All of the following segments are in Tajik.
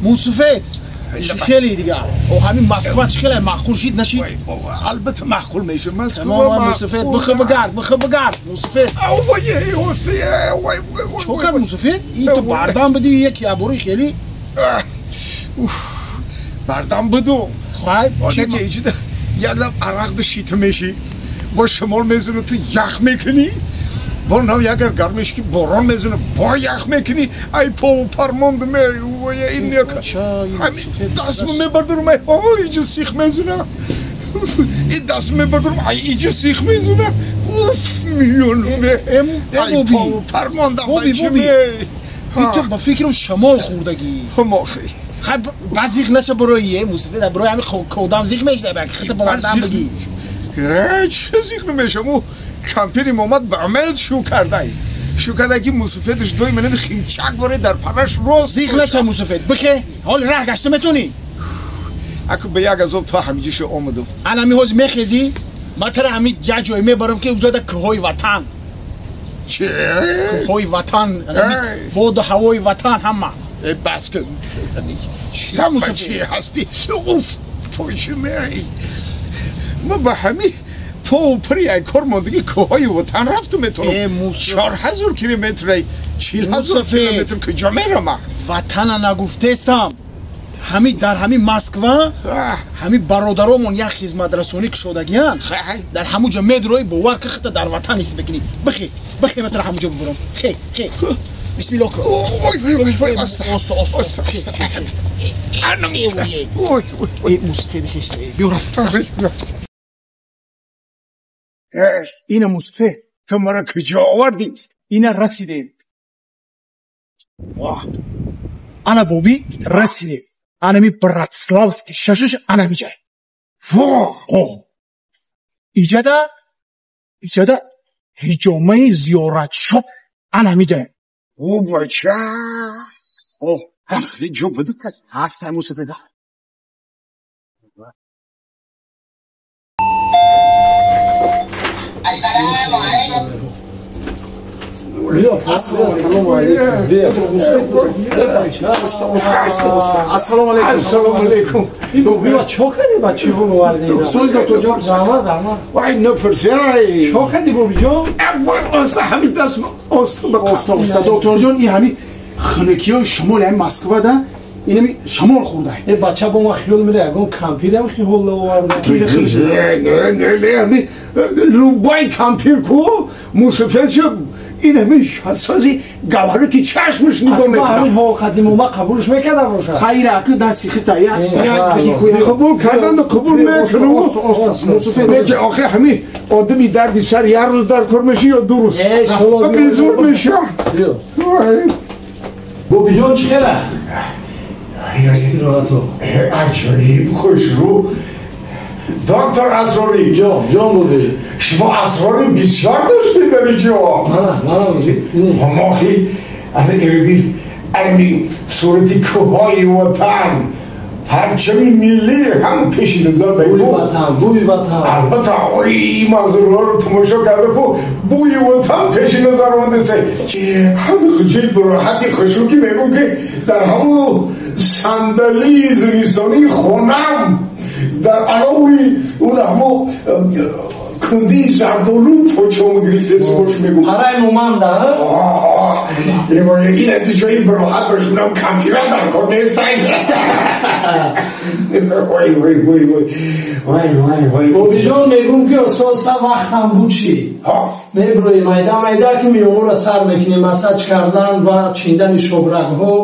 Мусуфед хеле дигар. О ҳамин Москва чӣ хеле маъқул шид нашид? Албатта маъқул мешавад. Москва Мусуфед бихе бигард, бихе бигард Мусуфед. Чо кард Мусуфед? Ин ту бардам бидӣ яки абури хеле. Бардам биду. Хай, чӣ ки иҷида якдам арақ дишита мешӣ. Бо шамол мезанад ту ях мекунӣ. Бо нав ягар гарм мешӣ ки борон мезанад бо ях мекунӣ. Ай пову пармонд ме ин яка. Дастмо мебардорам ай иҷа сих мезана. Ин даст мебардорам ай иҷа сих мезана. Уф миён ме. Ай пову пармондам бача ме. Ин ту ба фикрам шамол хӯрдагӣ. Ҳамохи. Хай баъд зиқ наша барои Мусуфед, барои ҳамин кодам зиқ мешава, ба хита ба мардам бигӣ. Чӣ зиқ намешавам? Ӯ кампирим омад ба амал шу кардай. Шу кардай ки мусуфедаш дои менад химчак боре дар параш рост. Зиқ наша Мусуфед, бихе, ҳол раҳ гашта метонӣ? Аку ба як азоб то ҳамиҷиша омадам. Ан ҳами ҳози мехезӣ, ман тара ҳами як ҷое мебарам ки уҷода кӯҳҳои ватан. Чӣ? Кӯҳҳои ватан, боду ҳавои ватан ҳама. Бас кун. Чӣ Мусуфед? Ҳастӣ? Уф, пойши меай. Ман ба ҳами пову пари ай кор мондагӣ кӯҳҳои ватан рафту метавонам. 4000 километр, 40000 километр куҷо мерам? Ватана нагуфтестам. Ҳами дар ҳами Москва, ҳами бародаромон як хизматрасонӣ кушодагиянд. Дар ҳамун ҷо медрои бовар ки хита дар ватан ҳис мекунӣ. Бихе, бихе ман тара ҳамун ҷо бибурам. Хе, хе. Бисмиллоҳ кун. Оста, оста, оста. Ой, Мусуфед хешта. Биё рафт. Рафт. Ина Мусуфед, ту маро куҷо овардӣ? Ина расидем. Ана бобӣ расидем. Анами Братславский шашаш анами ҷай. Во! Иҷада, иҷада ҳиҷомаи зиёратшоп анами ҷай. О бача! О, ҳиҷо буд? Ҳаст Мусуфед. Ассалому алейкум. Ассалому алейкум. Ассалому алейкум. Биё чо кардӣ ба чӣ овардӣ? Соз доктор ҷон. Раҳмат, раҳмат. Вай напурсай. Чо кардӣ бобиҷон? Вай оста ҳамин даст оста оста оста доктор ҷон, ин ҳамин хунукиҳои шимоли ҳамин Москва да инами шамол хӯрдай. Э бача бо ман хиёл мера ягон кампирам хиёл оварда. Не, не, не, ҳамин лубай кампир ку мусуфед шо ин ҳамин сози гавҳаре ки чашмаш нигоҳ мекунад. Ҳамин ҳол қадимома қабулш мекарда бошад. Хайр, аку дасти хита як қабул кардан қабул мекунам. Мусуфед охи ҳамин одами дарди сар як рӯз дар кор меши ё ду рӯз? Безур меша. Бобиҷон чӣ хела? Истироҳату. Аҷоиб хушрӯ. Доктор Асрорӣ. Ҷон, ҷон бобӣ. Шумо асрори бисёр доштед дар инҷо. Ҳамохи ана ируби анами сурати кӯҳҳои ватан, парчами миллӣ ҳам пеши назар бӯи ватан, бӯи ватан. Албатта ой манзураҳоро тамошо карда ку бӯи ватан пеши назар омадааст. Ҳами хуҷаи бароҳати хушрӯ ки мегӯм ки дар ҳамон сандалии зимистонии хонам дар алови он ҳамо кунди зардолу почом гирифтест бош мегӯм. Парай муманда, ин аз ҷои бароҳат бошунам кампирам дар кор нестай. Вой вой вой вой вой вой вой. Бобиҷон мегӯм ки ососта вақтам буд чӣ? Меброи майда майда ки миёнро сар мекунем, масаҷ кардан ва чиндани шобрагҳо,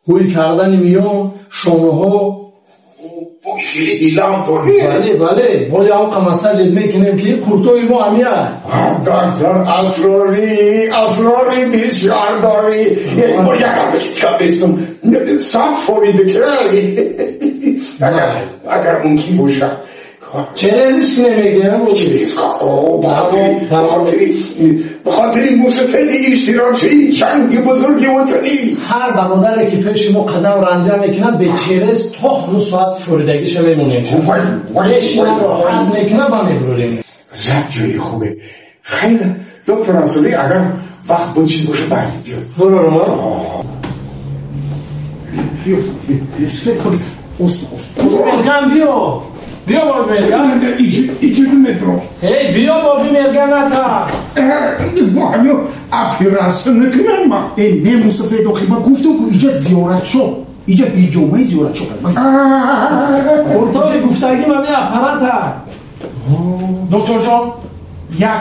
ҳӯй кардани миён, шонаҳо. Хеле илам дорӣ. Бале, бале. Ҳоли ҳамқа масаҷет мекунем ки куртои мо ҳамия. Доктор Асрорӣ, асрори бисёр дорӣ. Як бор як дақиқа бистум. Саб форида ки агар мумкин бошад. Черезиш намегирам. Через ба хотири мусафеди иштирокчии ҷанги бузурги ватанӣ. Ҳар бародаре ки пеши мо қадам ранҷа мекунад, бе через то ҳамун соат фуридагиша мемонем. Мешинам роҳат мекунам ва мебурем. Зад ҷои хубе. Хайр, доктор Асрорӣ, агар вақт буд чиз боша баъд биё. Бурорма. Биё. Мусафед бигзар. Оста, оста. Мерган биё. Биё боби Мерган. Иҷо метро. Эй, биё боби Мерган натарс. Бо ҳамин операция накунам ма. Эй, не мусафед, охи ман гуфтам ку иҷа зиёратшо. Иҷа ҳиҷомаи зиёратшо. Ортоқи гуфтагим ҳамин аппарата. Доктор ҷон, як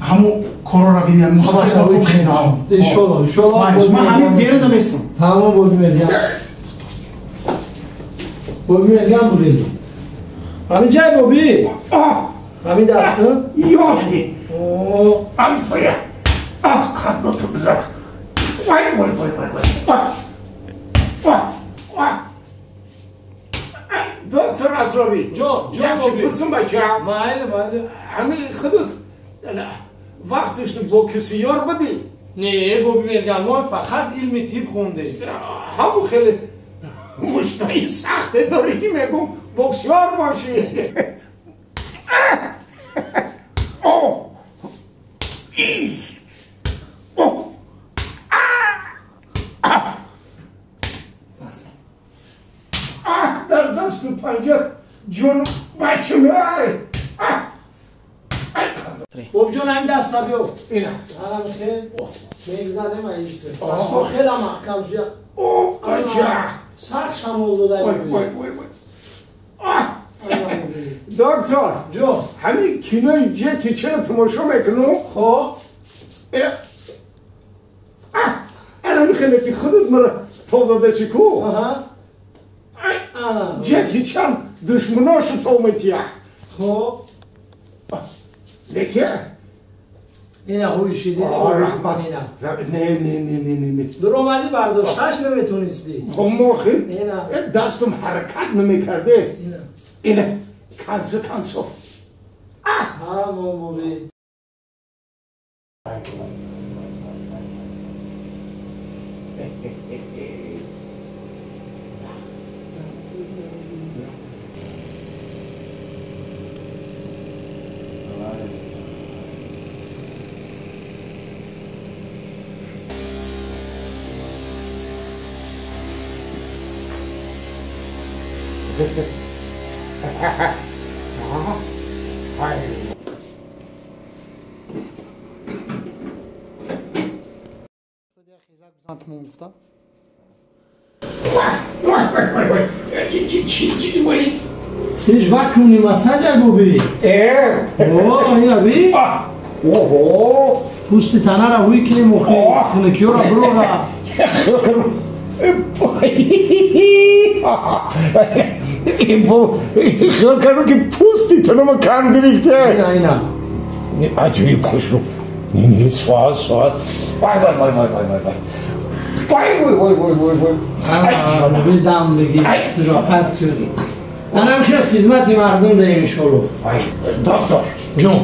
ҳамун корора бибинам мусафед хезам. Иншолло, иншолло. Ман ҳамин берада местам. Тамом боби Мерган. Боби Мерган буред. Ҳамин ҷай боби? Ҳамин даста? Ёфти. Ай вая. Ах, қандоту бизар. Вай, вай, вай, вай, вай. Вай, вай. Доктор Асрови. Ҷо, ҷо як чи пурсам бачаам. Майли, майли. Ҳамин худут вақташ бо киси ёр будӣ? Не, боби Мерган, мо фақат илми тиб хондем. Ҳамун хеле муштаи сахте дорӣ ки мегум боксёр бошӣ. Дар дасту панҷа ҷону бачам. Бобиҷон, ҳамин даста биё. Ина. Мегзанем аиса. Дастҳо хеле маҳкам шуда. Бача. Сахт шамол додай. Доктор, ҷо. Ҳамин кинои Ҷеки чаро тамошо мекунам? Хоб. Ана хеле ки худат мара тов дадаси ку? Ҷеки Чан душманошу тов метия. Хоб. Лекин ина ҳуй шиди. Раҳмат. Не, не, не, не, не, не. Дуромадӣ бардошташ наметонистӣ. Мохи дастам ҳаракат намекарде. Ина консо консо. Ҳа, боби. Ҳеҷ вақт куни массажа боби. О, ина би? Оҳо. Пӯсти танара ҳуй кинем охи, хунукиёра бурора. Хиёл кардам ки пӯсти танама кан гирифта. Ина, ина. Аҷоиб хушрӯ. Суаз, суаз. Вай, вай, вай, вай, вай, вай, вай. Вай, вай, вай, вай, вай, вай. Боби дам бигир, роҳат шуд. Анам хел хизмати мардум даем иншолло. Вай, доктор. Ҷон.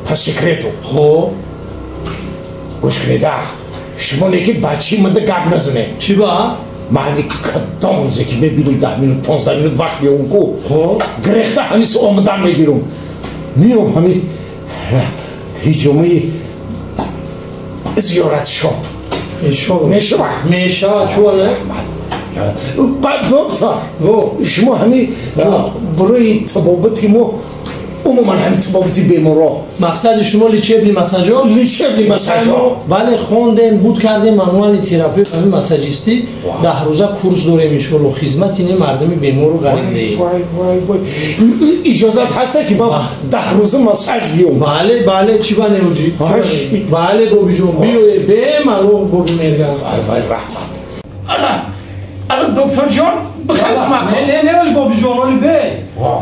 По секрету. Хоб. Гӯш кунед, шумо лекин бачаи манда гап назанед. Чӣ ба? Ман кадом рӯзе ки мебинӣ 10 минут 15 минут вақт меёбам ку, гирехта ҳамис омадан мегирам. Меёб ҳами ҳиҷомаи зиёратшоп. Иншолло. Мешава? Мешава, чӯ не? Баъд доктор, шумо ҳами барои табобати мо умуман ҳамин табобати беморро мақсади шумо лечебный массажо? Лечебный массажо. Бале, хондем, буд кардем мануали терапия, ҳамин массажистӣ 10 рӯза курс дорем иншолло, хизмати ин мардуми бемору ғариб деҳем. Вай, вай, вай. Иҷозат ҳаста ки ман 10 рӯза массаж биём? Бале, бале, чӣ ба неуҷӣ? Бале, бобиҷон, биёе, бемалол боби Мерган. Вай, вай, раҳмат. Ана, ана докторҷон, бихизмат. Не, не, не, оли бобиҷон, оли бе.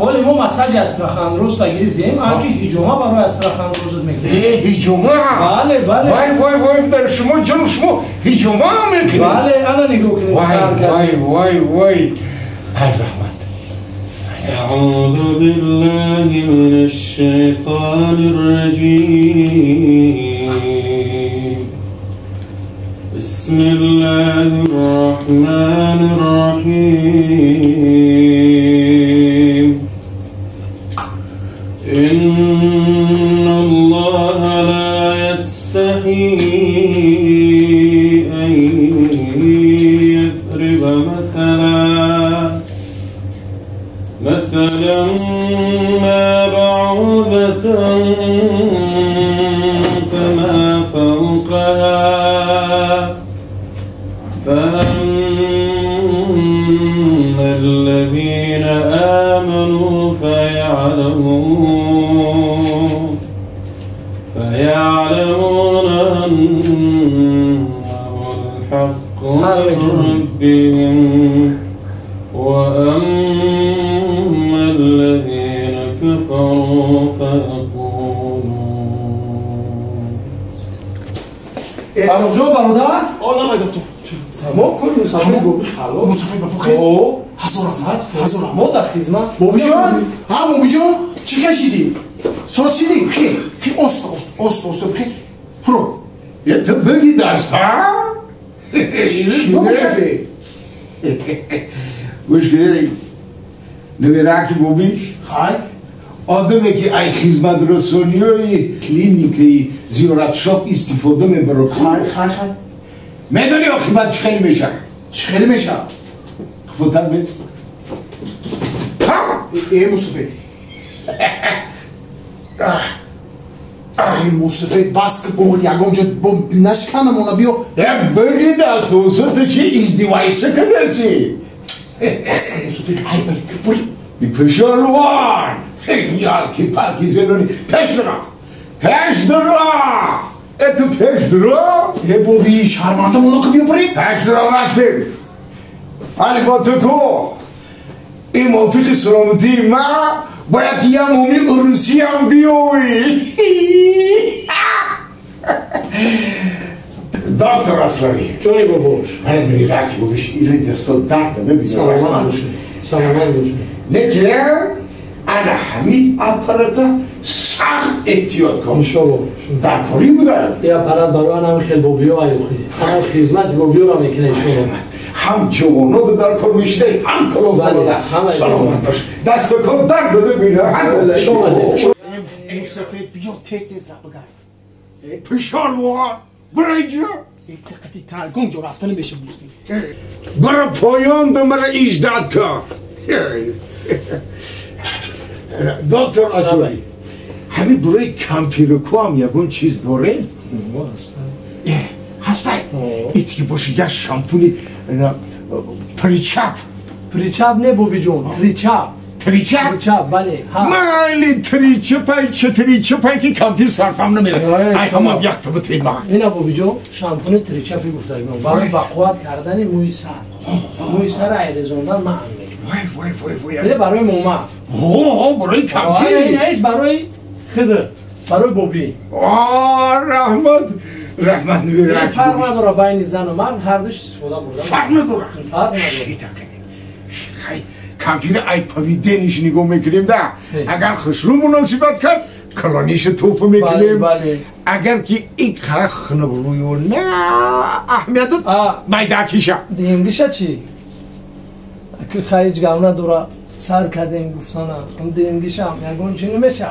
Оли мо массажи астрахан-роста гирифтем, анки ҳиҷома барои астрахан-розат мекунем. Э, ҳиҷома? Бале, бале. Вай, вай, вай, дар шумо ҷон, шумо ҳиҷома мекунед? Бале, ана нигоҳ кунед. Вай, вай, вай, вай. Ай, раҳмат. أعوذ بالله من الشيطان الرجيم. بسم الله الرحمن الرحيم. إن الله لا يستحيي أن يضرب مثلا ما بعوضة فما فوقها فأما الذين آمنوا فيعلمون أنه الحق من ربهم وأما الذين كفروا فيقولون فرخ جان برادر آه دکتر تمام کن مصطفی گفت خلاص مصطفی بپخست هزار هزار ما در خدمت بابی جان ها بابی جان چی کشیدی ساز شدی خی خی آست آست آست آست خی فرو یه تو بگی دست ها چی مصطفی گوش کنی نمیراکی بابیش خای آدمه که ای خدمت رسانی های کلینیکی زیارت شاپ استفاده میبره خای خای خای میدونی آخه چی خیلی میشه چی خیلی میشه خفوتر بیست ای مصطفی ای مصطفی بس که بول یگام جد با نشکنم اونا بیو بگی دست اوزو تو چی ازدیوایسه کدرسی بس که مصطفی ای بری بری پشاروان یالکی پالکی زنونی پش درا پش درا اتو پش درا ای بابی شرمنده اونا که بیو بری پش درا رفتیم علی با تو کو این موفق سلامتی ما باید یه مومی عروسی هم بیوی دکتر اصلانی جونی باباش من میرکی بابش ایره دستا درد نمیزنم سلامت باشی سلامت باشی نکه انا همین اپاراتا سخت احتیاط کن انشالله در کاری بودن این اپارات برای هم خیلی بابیو ایوخی هم خدمت بابیو را میکنه انشالله هم جوانو در کار میشنه هم کلان سلامت سلامت باش دست کار در بده بیره هم شما مصطفی بیا تست از بگرد پشالوار برای اینجا دقتی ترگم جو رفتن میشه بوستی برای پایان دمر ایجداد کن دکتر اصولی همین برای کامپیرکو هم یکون چیز داره؟ هستن ایتی باشه یه شامپونی پریچاپ پریچاپ نه بوبی جون تریچاپ تریچاپ؟ تریچاپ بله مالی تریچاپای چه تریچاپای که کامپیر صرفم نمیره ای همه یک تا بتیم با اینا بوبی جون شامپونی تریچاپی گفتم برای بقوت کردن موی سر موی سر ایرزوندن من وای وای وای وای اینه برای موما ها برای کامپیر این ایش برای خضر برای بوبی آه رحمت رحمت نبی فرق نداره بین زن و مرد هر دوش استفاده بردن فرق نداره فرق نداره کامپیر ای پویدنش نگاه میکنیم ده اگر خوشرو مناسبت کرد کلانیش توفو میکنیم اگر که این خنب روی نه اهمیت میده کیشه دیمگیشه چی؟ که خیلی گونه داره سر کردیم گفتانم اون دیمگیشم یگون چی نمیشه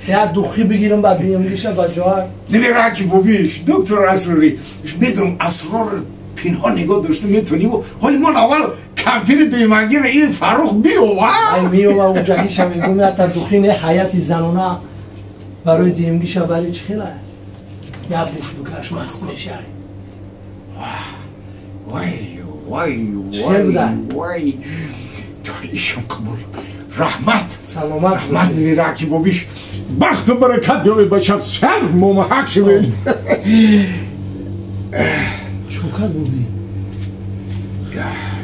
یا دوخی بگیرم بعد دیمگیشه با جای نمیره که بوبیش دکتر اسراری میدونم اسرار پینها نگاه داشته میتونی و حالی من اول کمپیر دیمگی رو این فرخ بیوه ای میوه اونجا گیشم میگم حتی دوخی نه حیات زنونه برای دیمگیشه برای چی خیلی یا بوش بکش مست میشه وای وای وای وای ایشون قبول رحمت سلامت رحمت نمیراکی بابیش بخت و برکت بیاوی بچم سر ممحک شوی چوکت بابی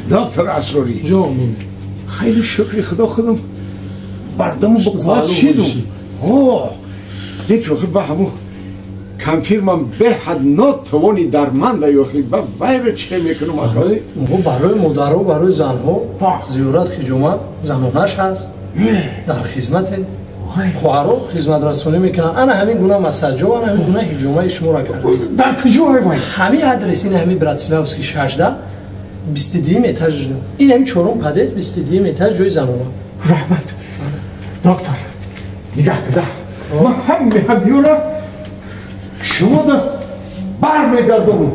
دکتر اسراری جان بابی خیلی شکری خدا خودم بردم و بقوت شدم اوه دیگه آخه با همون کمپیر من به حد ناتوانی درمنده یاخی با وای چه میکنم آخه برای مادرها برای زنها زیارت خجامت زنانش هست در خدمت خواهرها خدمت رسانی میکنن انا همین گونه مساجا انا همین گونه حجامه شما را کرد در کجا وای همین آدرس این همین براتسلاوسکی 16 22 этаж این همین چهارم پدز 22 этаж جای زنانه رحمت دکتر نگاه کده ما همه همیورا شما دا برمیگردم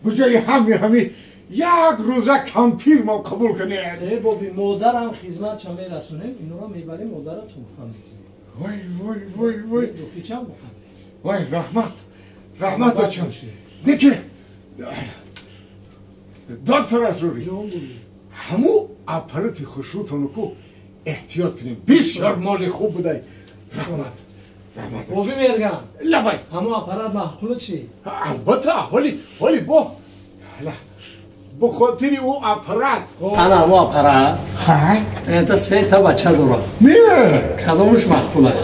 به جای همی همی Як рӯза кампирмон қабул кунед. Э боби, модарам хизматша мерасонем, инора мебарем, модара туҳфа мекунем. Вой, вой, вой, вой. Духичам бухам. Вой, раҳмат, раҳмат, бачам. Неки доктор Асрорӣ, ҳаму аппарати хушрӯтону ку эҳтиёт кунем, бисёр моли хуб будай. Раҳмат, раҳмат. Боби Мерган. Лабай. Ҳаму аппарат маъқулу чи? Албатта, ҳоли ҳоли бо хотири ӯ аппарат. Ана ҳаму аппарат энта сета бача дорад. Не. Кадомаш маъқул аст?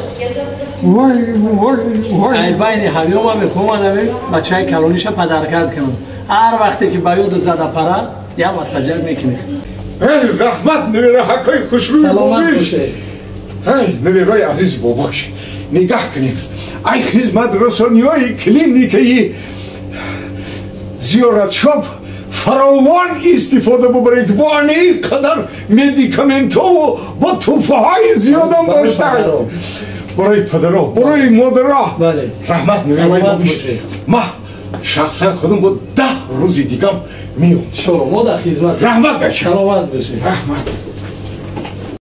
Вой, вой, вой. Ай байни ҳамёма мехоҳам ами бачаи калониша падаркат кунам. Ҳар вақте ки ба ёдат зад аппарат, як массажак мекунӣ. Эй, раҳмат, невераҳакои хушрӯи. Саломат бошед. Эй, неверои азизи бобош, нигаҳ кунем, ай хизматрасониҳои клиникаи зиёратшоп фаровон истифода бубарем, ки бо ани қадар медикаментову бо тӯҳфаҳои зиёдам доштанд барои падаро, барои модаро. Раҳмат, неверои бобош. Ма шахсан худам бо 10 рӯзи дигам меом. Шоро, мо дар хизмат. Раҳмат бошед. Саломат бошед. Раҳмат.